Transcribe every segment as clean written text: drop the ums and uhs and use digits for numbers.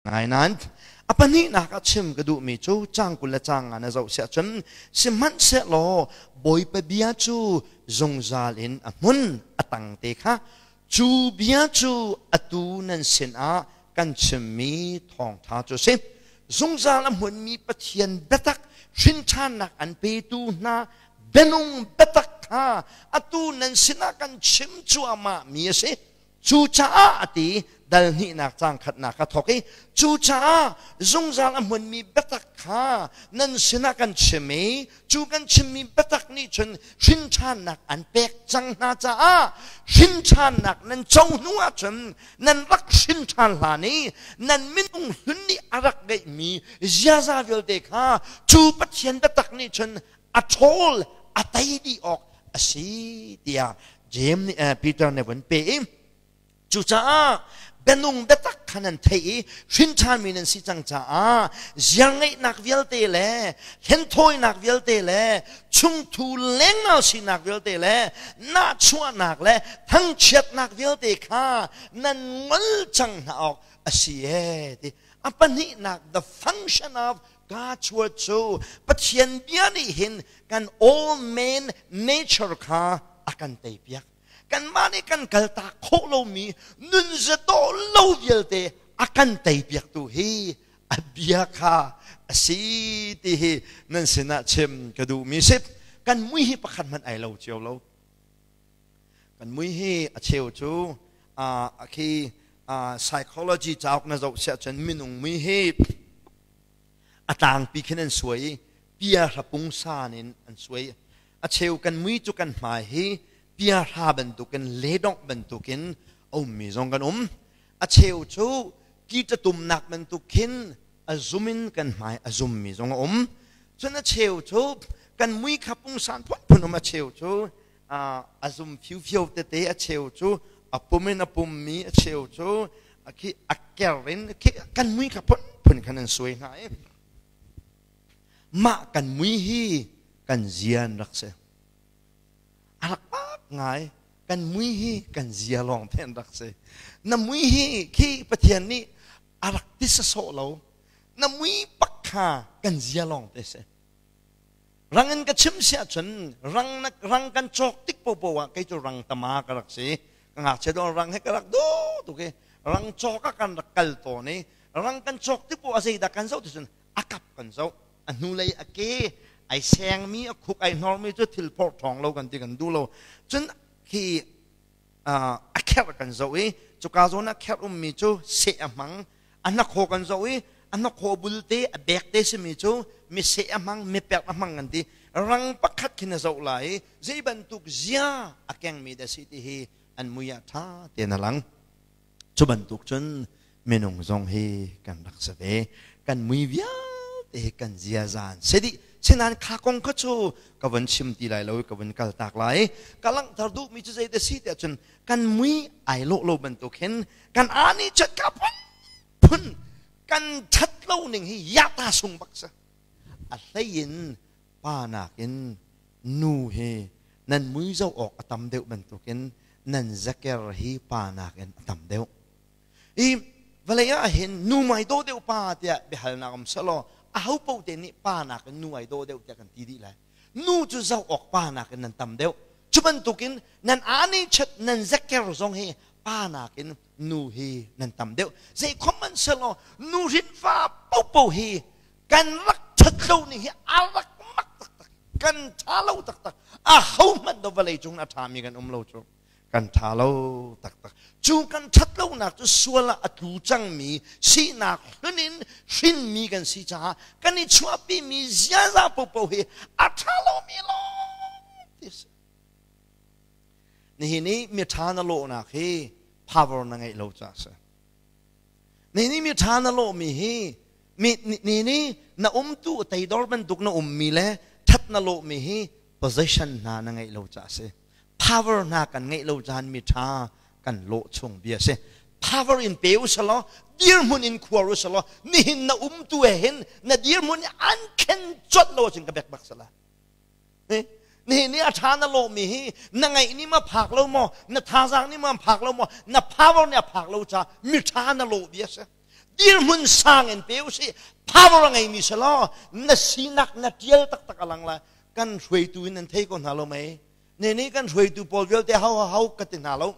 Ngai nain a pahnihnak ah chim ka duhmi cu caang 20 le caang nga na zoh siah cun sihmanhsehlaw Bawipa bia cu zungzal in a hmun a tang te kha cu bia cu atu nan sinah kan chimmi thawngṭha cu a si. Zungzal a hmunmi Pathian biatak hrinṭhannak an petu hna bianung biatak kha atu nan sinah kan chim cuahmahmi a si. Cucaah a ti dal hnihnak caang khatnak a thawk i cucaah zungzal a hmunmi biatak kha nan sinah kan chim i cu kan chimmi biatak nih cun hrinṭhannak an pek cang hna caah hrinṭhannak nan co hnu ahcun nan rak hrinṭhan hlan i nan minung hlun nih a rak ngeihmi ziaza vialte kha cu Pathian biatak nih cun a ṭhawl a tei dih awk a si tiah James nih Peter nih vun pe i cucaah bianung biatak kha nan theih i hrinṭhanmi nan si cang caah ziarngeihnak vialte le hlenthawinak vialte le chungthu lengnal sinak vialte le nahchuahnak le thangchiatnak vialte kha nan ngol cang hna awk a si ee ti a pahnihnak the function of God's word cu Pathian bia nih hin kan old man nature kha a kan teipiak. Kanmah nih kan kaltak khawh lomi nunzadawh lo vialte a kan teipiaktu hi a bia kha a si ti hi nan sinah chim ka duhmi si. Kan mui hi pakhat hmanh ai lo cio lo. Kan mui hi a cheu cu khi psychology cauk na zoh siah cun minung mui hi a tlangpi khin an suai i pia hrapungsan in an suai. A cheu kan mui cu kan hmai hi pia hra bantukin ledongh bantukin a ummi zong kan um. A cheu cu kitatumnak bantuk khin a zum in kan hmai a zummi zong a um. Cun a cheu cu kan mui kha pungsan phunphun um a cheu cu a zum fiufio tete a cheu cu a pum in a pummi a cheu cu khi a ker in khi kan mui kha phunphun khan an suai hna i mah kan mui hi kan zian rak si a rak pak ngai kan mui hi kan zia lawng te an rak si na mui hi khi Pathian nih a rak ti sasawh lo na mui pak kha kan zia lawng te si Rang in ka chim si ahcun rang, na, rang kan cawk tik popo ah kei cu rang tama ka rak si. Ka ngakchia dawh rang he ka rak duh tuk i rang cawk ah kan rak kal tawn i rang kan cawk tik poah zeidah kan zoh ti cun a kap kan zoh. A hnulei a ke ai sengmi a khuk ai hnormi cu thil phorh ṭhawng lo kan ti kan duh lo. Cun khi a kherh kan zoh i cuka zawn ah kherh ummi cu seh a hmang a hnakhaw kan zoh i a hnakhaw bulte a bek te simi cu mi seh a hmang mi perh a hmang kan ti rang pakhat khin a zoh lai i zei bantuk zia a kengmi dah si ti hi an mui ah ṭha tein a lang cu bantuk cun minung zong hi kan rak si ve kan mui vialte hi kan ziaza an si dih sinain kha kong kha cu ka von chim ti lai lo i ka von kal tak lai ka langhter duhmi cu zei dah si tiah cun kan mui ai lawh lo bantuk hin kan aa nih cun ka phun kan ṭhat lo ning hi yata sung bak si a hlei in pa nakin nu hi nan mui zoh awk a tam deuh bantukin nan zaker hi pa nakin a tam deuh i vawlei ah hin nu mai dawh deuh pa tiah biahalnak um selaw aho paoh te nih pa nakin nu ai dawh deuh tiah kan ti dih lai nu cu zoh awk pa nakin nan tam deuh cu bantukin nan aa nih chet nan zaker zong hi pa nakin nu hi nan tam deuh zei khom man selaw nu hrin fa popo hi kan rak ṭhat lo ning hi a rak mak taktak kan ṭha lo taktak a ho hmanh do vawlei cung a ṭhami kan um lo cu kan ṭha lo taktak cu kan ṭhat lonak cu sual ah a tlu cangmi sinak hlun in hrinmi kan si caah kan i chuahpimi ziaza popo hi a ṭha lomi lawng ti si nihin i miṭha na lawhnak hi power na ngeih lo caah si nihin i miṭha na lawhmi hi mi ni nih na umtu teidor bantuk na ummi le ṭhat na lawhmi hi position hna na ngeih lo caah si power hna kan ngeih lo caan mi ṭha kan lawh chung bia si power in pe u selaw dirhmun in khuar u selaw nihin na umtu he hin na dirhmun an thlen colh lo ahcun ka bek bak sala nihin ni a ṭha na lawhmi hi na ngaih ni ma phak lo maw na thazaang ni ma phak lo maw na power nih a phak lo ca mi ṭha na lawh bia si. Dirhmun sang in pe usih. Power a ngeimi si law na sinak na tial taktak a lang lai. Kan hruaitu in nan thei ko hna lo mei? Ne nih kan hruaitu pawl vialte ho ho ka ti hna lo.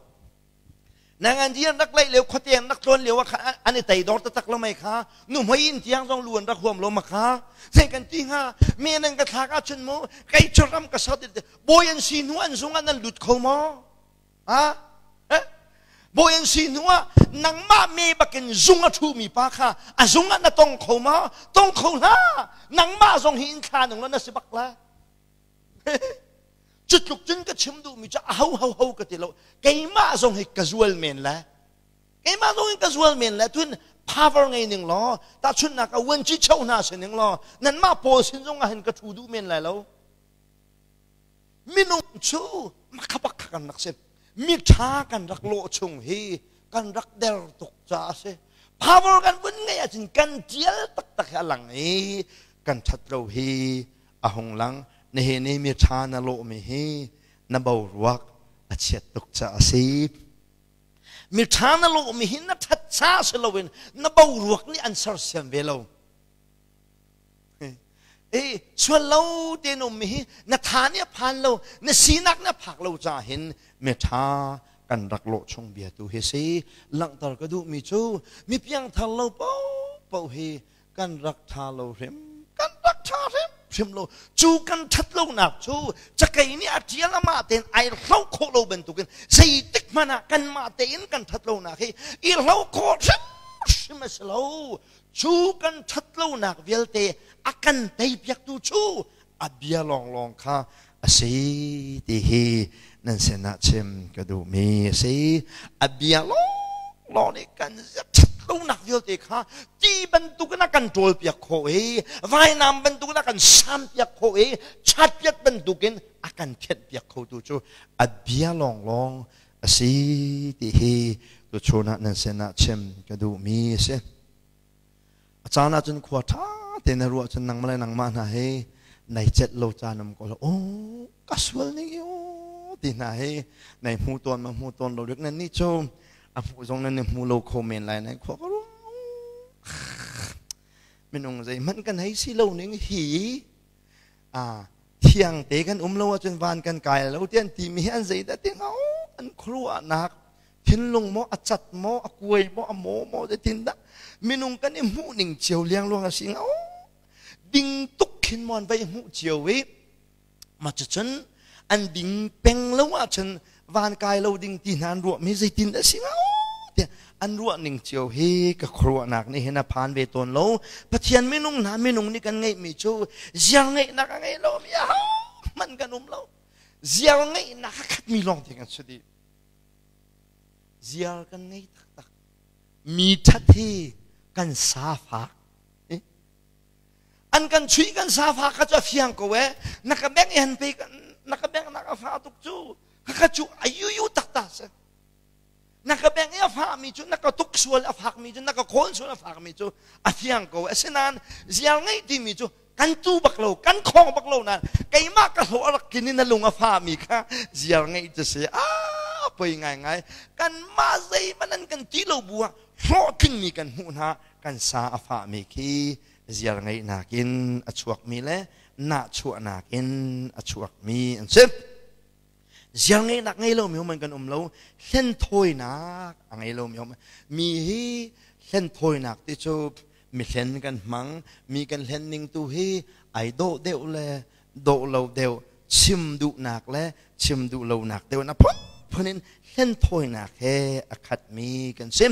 Na ngan di an rak laih lio khuate an rak tlawn lio ah khan an i teidor taktak lo mei kha nu hmoi in tiang zong lu an rak huam lo ma kha zei kan ti hnga me nan ka thlak ahcun mu kei cu ram ka sat bawi an si hnu an zung ah nan lut kho maw ha bawi an si hnu ah nangmah me bakin zung a ṭhumi pa kha a zung ah na tong kho maw tong kho hlah nangmah zong hi in thla nung la na si bak la Cu tluk cun ka chim duhmi cu a ho ho ho ka ti lo. Keimah zong hi ka zual men le keimah zong hi ka zual men le tun power ngei ning law tahchunhnak ah uanci cho hna si ning law nanmah pawl sin zong ah hin ka thu duh men lai lo. Minung cu makhabak kha kan rak si. Mi ṭha kan rak lawh chung hi kan rak der tuk caah a si. Power kan vun ngeih ahcun kan ṭial taktak hi a lang i kan ṭhat lo hi a hung lang nihin i mi ṭha na lawhmi hi na boruak a chiat tuk caah a si mi ṭha na lawhmi hi na ṭhat ca si loin na boruak nih an sersiam ve lo e sual lo te na ummi hi na tha nih a phan lo na sinak na phak lo ca hin mi ṭha kan rak lawh chung bia tu hi si langhter ka duhmi cu mi piangthar lo paohpaoh hi kan rak ṭha lo hrim kan rak ṭha hrim hrim lo cu kan ṭhat lonak cu cakei nih a ṭial amah tein ai hloh khawh lo bantukin zeitik hmanh ah kanmah tein kan ṭhat lonak hi i hloh khawh hrim hrim a si lo cu kan ṭhat lonak vialte a kan teipiaktu cu a bia lawnglawng kha a si ti hi nan sinah chim ka duhmi a si. A bia lawnglawng nih kan ṭhatlonak vialte kha ti bantukin a kan ṭawlpiak khawh i vainam bantukin a kan sampiak khawh i chatpiat bantukin a kan thianhpiak khotu cu a bia lawnglawng a si ti hi tuchun ah nan sinah chim ka duhmi a si. A caan ahcun khua ṭha tein na ruah cun nangmah le nangmah hna hi nai celh lo caan um ko lo. Oh, ka sual ning hi oh ti hna hi nai hmu tawn ma hmu tawn lo rik nan nih cu a hmuh zong nan i hmu lo kho men lai nai khua ka ruah. Minung zeihmanh kan hei si lo ning hi a thiang te kan um lo ahcun van kan kai lo ti an timi hi an zeidah ti hnga an khuaruahnak thinlung maw a cat maw a kuai maw a maw maw zeitin dah minung kan i hmuh ning cio liangluang a si hnga ding tuk khin maw an vai hmuh cio i ma cucun an ding peng lo ahcun van kai lo ding ti hna an ruah mi zeitin dah si hnga tiah an ruah ning cio hi ka khuaruahnak nih hin a phan ve tawn lo Pathian minung hna minung nih kan ngeihmi cu ziar ngeihnak a ngei lo mi aho hmanh kan um lo ziar ngeihnak a khatmi lawng te kan si dih Ziar kan ngei taktak. Mi ṭhat hi kan sa fak. An kan chuih kan sa fak kha cu a fiang ko eh. Na ka bengh i han pe na ka bengh nak a fa tuk cu. Khakha cu a yuyu takta si. Na ka bengh i a fahmi cu na ka tuk sual a fakmi cu na ka khawn sual a fakmi cu a fiang ko. Asinain ziar ngeih timi cu kan tu bak lo kan khong bak lo nain keimah ka hlawh a rak tlin in na lung a fahmi kha ziar ngeih cu si a poi ngaingai kanmah zeihmanh an kan ti lo bu ah hlawhtlingmi kan hmuh hna kan sa a fahmi khi ziar ngeihnak in a chuakmi le nahchuahnak in a chuakmi an si ziar ngeihnak ngei lomi um an kan um lo hlenthawinak a ngei lomi um mi hi hlenthawinak ti cu mi hlen kan hmang mi kan hlen ning tu hi ai dawh deuh le dawh lo deuh chim duhnak le chim duh lonak deuh na phunphun in hlenthawinak he a khatmi kan si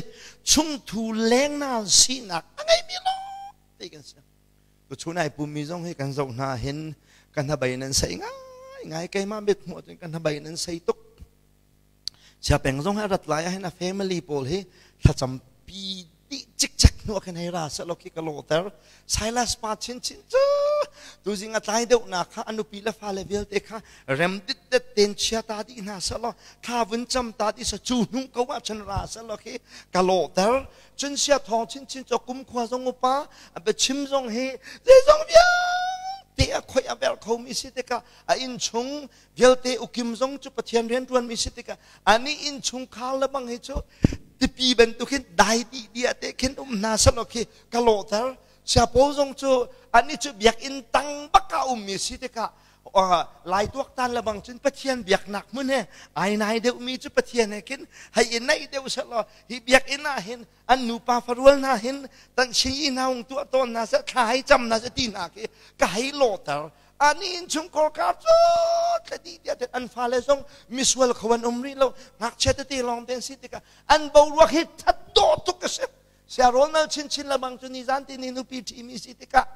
chungthu lengnal sinak a ngeimi lawng te kan si tuchun ai pummi zong hi kan zoh hna hin kan hnabei nan sei ngai ngai keimah mit hmuh cun kan hnabei nan sei tuk Siapeng zong hi a rat lai ahhin a family pawl hi thlacam pi dih cikcek hnu ah khin hei ra seh law khi ka lawhter. Silas pa chinchin cu tuzing a tlai deuhnak kha a nupi le fale vialte kha rem ditdet tein chia ta dih hna seh law thla vun cam ta dih seh cu hnu ko ah cun ra seh law khi ka lawhter. Cun sia thawng chinchin cu kumkhua zong upa a biachim zong hi zeizong vialte. te a khoi a ber kho mi si tikah a inn chung vialte ukim zong cu Pathian rian ṭuan mi si tikah ani inn chungkhar le bang hi cu tipi bantukin dai dih dia te khin um hna selaw khi ka lawhter. Siapaw zong cu ani cu biakinn tang bak ah ummi si tikah lai tuaktan le bang cun Pathian biaknak hmun he ai nai deuhmi cu Pathian he khin hei i naih deuh selaw hi biakinn ah hin an nupa farual hna hin tanhsing i hna hung tuah tawn hna seh, thla hei cam hna seh ti hna khi ka hei lawhter. Ani innchungkhar kar cu tladi tiah an fale zong misual kho an um rih lo, ngakchia tete lawng te an si tikah an boruak hi that dawh tuk a si. Siarawl nal chinchin lamang cu nizan ti ni nupi ṭhimi si tikah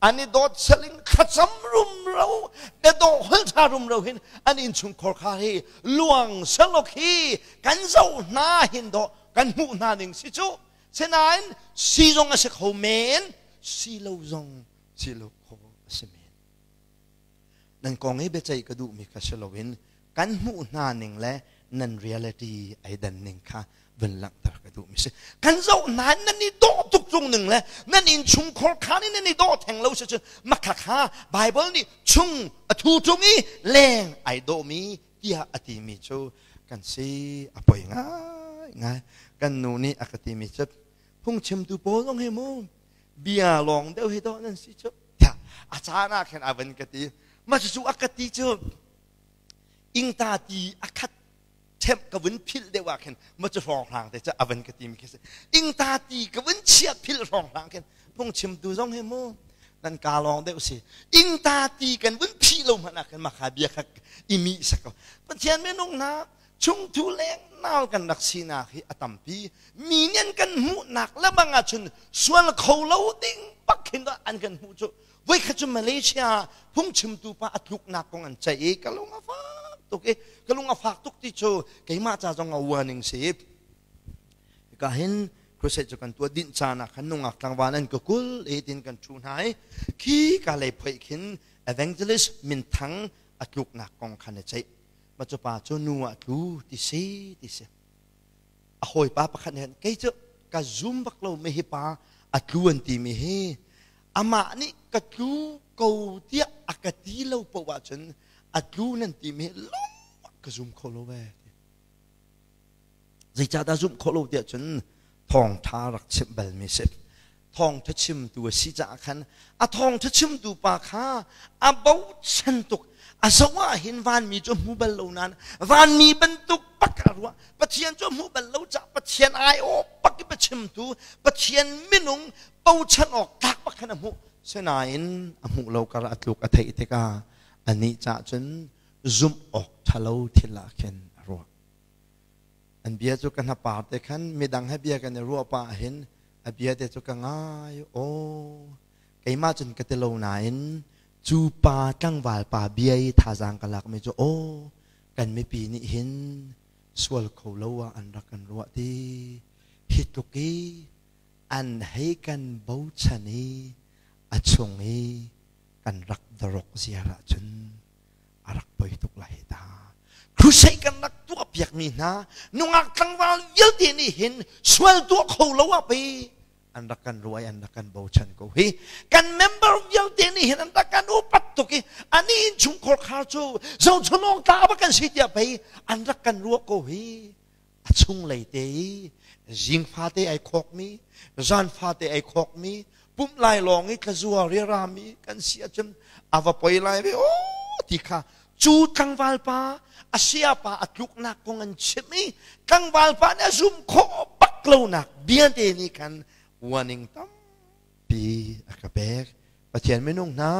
an i dawt saling thlacam rumro, biadawh holṭha rumro hin an innchungkhar kha hi luang salok hi kan zoh hna hin dawh kan hmuh hna ning si cu. Sinain si zong a si kho men, si lo zong si lo kho a si men. Nan kong i biaceih ka duhmi kha si loin kan hmuh hna ning le nan reality ai dan ning kha vun langhter ka duhmi si. Kan zoh hna nan i dawh tuk tung ning le nan innchungkhar kha nih nan i dawh theng lo si cun makha kha Bible nih chung a thu tung i leng ai dawhmi tiah a timi cu kan si. A poi ngai ngai. Kan nu nih a ka timi cu phungchimtu pawl zong hi mu bia lawng deuh hi dawh nan si cu tiah a caan ah khin a van ka ti. Mah cucu a ka ti cu ingta ti a khat ṭhemh ka vun philh deuh ah khin ma cu hrawnghrang te cu a van ka timi khi si. Ingta ti ka vun chia philh hrawnghrang khin phungchimtu zong hi mu nan ka lawng deuh si, ingta ti kan vun phih lo hmanh ah khin makha bia kha i mi sak ko. Pathian minung hna, chungthu leng nal kan rak sinak hi a tampi. Mi nih an kan hmuhnak le bang ahcun sual kho lo ding bak khin an kan hmuh cu. Voikhat cu Malaysia phungchimtu pa a tluknak kong an ceih i ka lung a fak tuk i ka lung a fak tuk ti cu keimah ca zong a warning si. Ka hin crusade cu kan tuah dinh caan ah khan nungak tlangval an ka kul e tin kan thu hna i khi ka lei phoih khin evangelist minthang a tluknak kong khan a ceih. Ma cu pa cu nu ah tlu ti si ti si. A hawipa pakhat nih kei cu ka zum bak lo mi hi pa a tlu an ti mi hi amah nih ka tlu ko tiah a ka ti lo poah ahcun a tlu nan ti mi lung ka zum kho lo ve. Zeicahdah zumh khawh lo tiah cun thawngtha rak chimh bal mi si. Thawngtha chimtu a si caah khan a thawngtha chimtu pa kha a bochan tuk. A zoh ah hin vanmi cu hmu bal lo nain vanmi bantuk bak a ruah. Pathian cu hmu bal lo caah Pathian aiawh bak i biachimtu, Pathian minung bochan awk tlak bak khan a hmuh. Sinain a hmuh lo kar a tluk a theih tikah anih cah cun zumh awk ṭhalo thil ah khin a ruah. An bia cu ka hnapar te khan midang he bia kan i ruah pah hin a bia te cu ka ngai. Aw, keimah cun ka ti lo nain cu pa tlangval pa bia i thazaang ka lakmi cu aw, kan mipi nih hin sual kho lo ah an rak kan ruah ti hi tluk i an hei kan bochan i a chung i kan rak darok ziar ahcun a rak poi tuk lai ta. Crusade kan rak tuah piakmi hna nungak tlangval vialte nih hin sual tuah kho lo ah pei an rak kan ruai, an rak kan bochan ko hi. Kan member vialte nih hin an rak kan upat tuk i ani in chungkhar khar cu zochunong ta ba kan si tiah pei an rak kan ruah ko hi. A chunglei te i zing fate ai khawkmi, zan fate ai khawkmi, pumh lai lawng i tlazua riarami kan si ahcun a va poi lai ve o ti kha cu tlangval pa a sia pa a tluknak kong an chimh i tlangval pa nih a zum khawh bak lonak bia te nih khan warning tampi a ka pek. Pathian minung hna,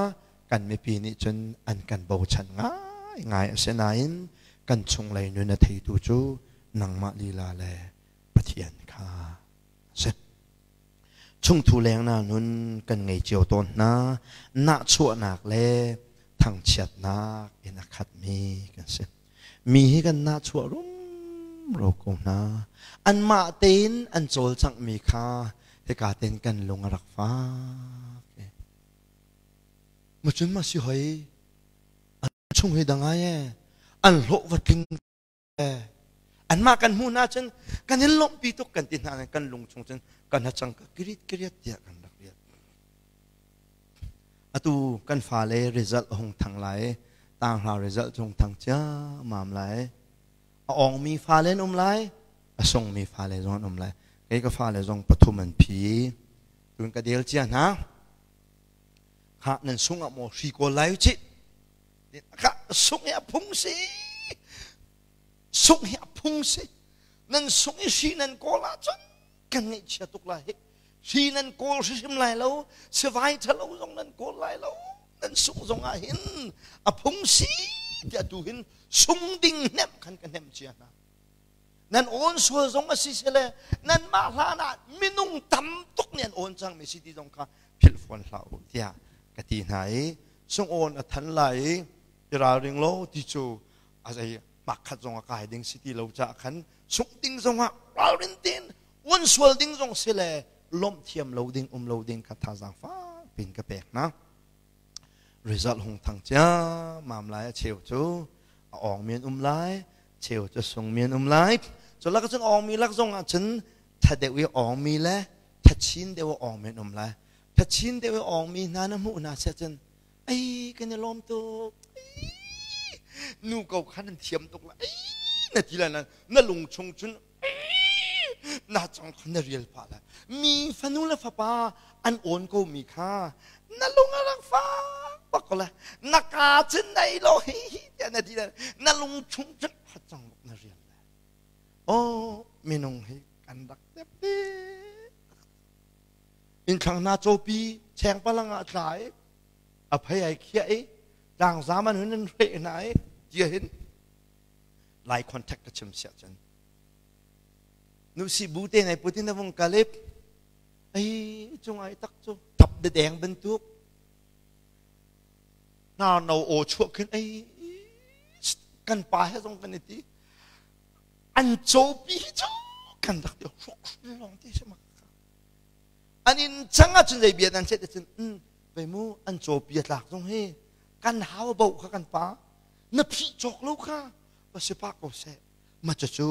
kan mipi nih cun an kan bochan ngai ngai. Asinain kan chunglei nun a theitu cu nangmah lila le Pathian kha a si. Chungthu lengnak nun kan ngei cio tawn hna. Nahchuahnak le thangchiatnak in a khatmi kan si. Mi hi kan nahchuah rumro ko hna. Anmah tein an cawlcanghmi kha hika tein kan lung a rak fak. Macun ma si hoi an chung hi dang ai an hlawh va tling. Anmah kan hmuh hna cun kan in lawmhpi tuk kan ti hna, kan lung chung cun kan hacang ka kirit kiriat tiah kan rak riat. Atu kan fale result a hung thang lai. Tanghra result hung thang ciammam lai. A ongmi fale an um lai, a sungmi fale zong an um lai. Kei ka fale zong pathum an phi. Tun ka del cia hna. Kha nan sung ah maw hri kawl lai cih. Kha sung hi a phung si. Sung hi a phung si. Nan sung i hri nan kawl ahcun kan ngaihchia tuk lai hi. Hri nan kawl hrimhrim lai lo, sivai ṭhalo zong nan kawl lai lo, nan sung zong ah hin a phung si tiah tu hin sung ding hnemh khan ka hnemh cia hna. Nan awn sual zong a si sile nanmah hlan ah minung tam tuk nih an awn cangmi si ti zong kha philh fawn hlah u tiah ka ti hna i sungawn a than lai i i ralring lo ti cu a zei hmakkhat zong a kai ding si ti lo caah khan sungh ding zongah ralrin tein uan sual ding zong si le lawmh thiam lo ding um lo ding kha thazaang fak pin ka pek hna. Result hung thang ciammam lai. A cheu cu a awng mi an um lai, cheu cu sung mi an um lai. Cu lak cun awng mi lak zong ah cun tha deuh i awng mi le tha chin deuh i awng mi an um lai. Tha chin deuh i awng mi hna na hmuh hna seh cun ei kan i lawm tuk, nu ko khan an thiam tuk la ei na ti lai. Na lung chung cun na cang kha na rial pah lai. Mi fanu le fapa an awn ko mi kha na lung a rak fak bak ko lai. Na ka cun nei lo hi hi tiah na ti lai, na lung chung cun cang bak na rial lai. Oh, minung hi kan rak tep te. Inthlang hna cawpi cheng palang ah tla i a phei ai khiah i tlangzam an hun in hreh hna i tia hin Lai contact ka chim siah cun nu si bu te nai putin na vung kalip ai cung ai tak cu tap de deng bantuk hna no o chuah khin ai kan pa he zong kan i ti an cawpi hi cu kan rak ti hrok long ti si mak. An in chang ah cun zei bia nan set cun vei mu an cawpi a tlak zong hi kan hau bo kha kan pa na phih cawk lo kha va si pa ko seh. Ma cu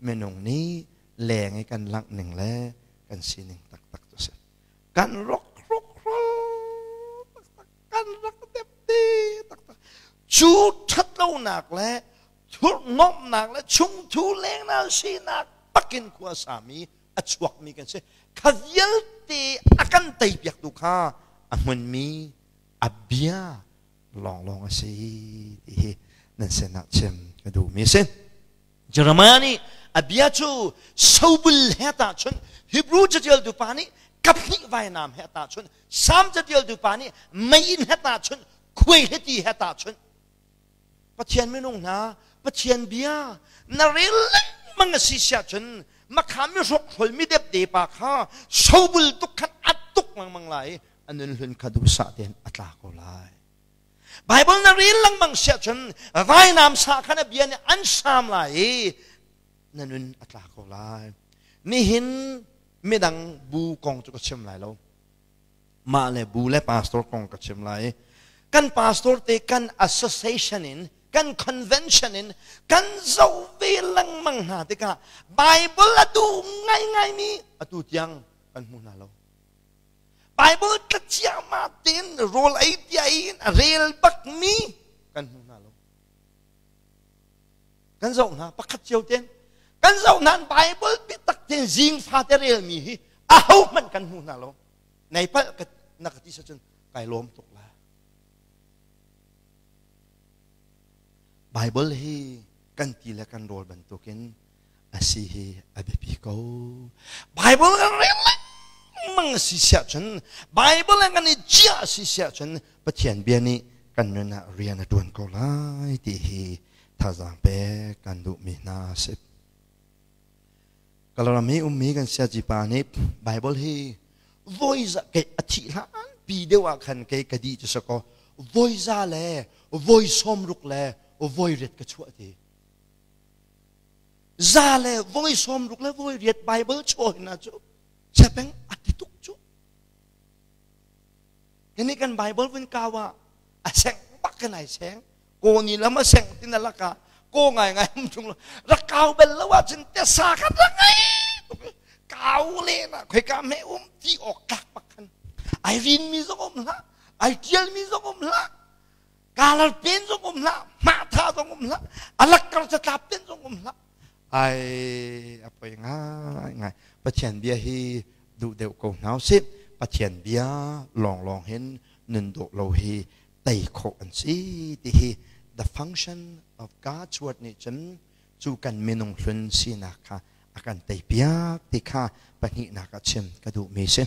minung nih leng i kan langh ning le kan sining taktak cu si. Kan rok rok taktak, kan rak dep te taktak. Cu ṭhatlonak le thurhnomhnak le chungthu lengnal sinak bakin khua sami a chuakmi kan si. Kha vialte a kan teipiaktu kha a hmunmi a bia lawnglawng a si ti hi nan sinah chim ka duhmi a si. Jeremiah nih a bia cu sobul he tahchunh, Hebrew catialtu pa nih kaphnih vainam he tahchunh, Salm catialtu pa nih meiinn he tahchunh, khuaihliti he tahchunh. Pathian minung hna, Pathian bia na rel lengmang a si siah cun makha mi hrokhrol mi depde pa kha sobul tuk khan at tuk lengmang lai, a nun hlun kha duhsah tein a tla ko lai. Bible na rel lengmang siah cun vainam sa khan a bia nih an sam lai i na nun a tla ko lai. Nihin midang bu kong cu ka chim lai lo. Mah le bu le pastor kong ka chim lai. Kan pastor te kan association in kan convention in kan zoh ve lengmang hna tikah Bible a duh ngaingaimi atu tiang kan hmu hna lo. Bible tla ciahmah tein rawl ei tia in a rel bakmi kan hmu hna lo. Kan zoh hna pakhat cio ten kan zoh hna. Bible biatak tein zing fate relmi hi aho hmanh kan hmu hna lo. Nei palh na ka ti cun kai lawm tuk la. Bible hi kan ti le kan rawl bantukin a si hi a biapi ko. Bible kan rel lengmang a si siah cun, Bible kan i ciah a si siah cun Pathian bia nih kan nun ah rian a ṭuan ko lai ti hi thazaang pek kan duhmi hna a si. Kalaram hi ummi kan siaci pa nih Bible hi voi za kei a thih hlan pi deuh ah khan kei ka di cu sakaw voi za le voi 60 le voi riat ka chuah ti. Za le voi 60 le voi riat Bible chuah hna cu sepeng a ti tuk cu. Kani kan Bible vun kau ah a seng bak kan ai seng ko ni lam a seng tin alaka ko ngai ngai um chung rak kau bel lo ah cun te sa khat rak ngai kau le na khoi ka me um ti ok kak pak khan ai rin mi zong um hlah. Ai tialmi zong um hlah. Kalar pen zong um hlah. Hmahtha zong um hlah. Alakkar catlap pen zong um hlah. Ai a poi ngai ngai. Pathian bia hi duh deuh ko hna usih. Pathian bia lawnglawng hin nun dawh lo hi tei khawh an si ti hi the function of God's word nih cun cu kan minung hlun sinak kha a kan tei piak ti kha pahnihnak ah chim ka duhmi si.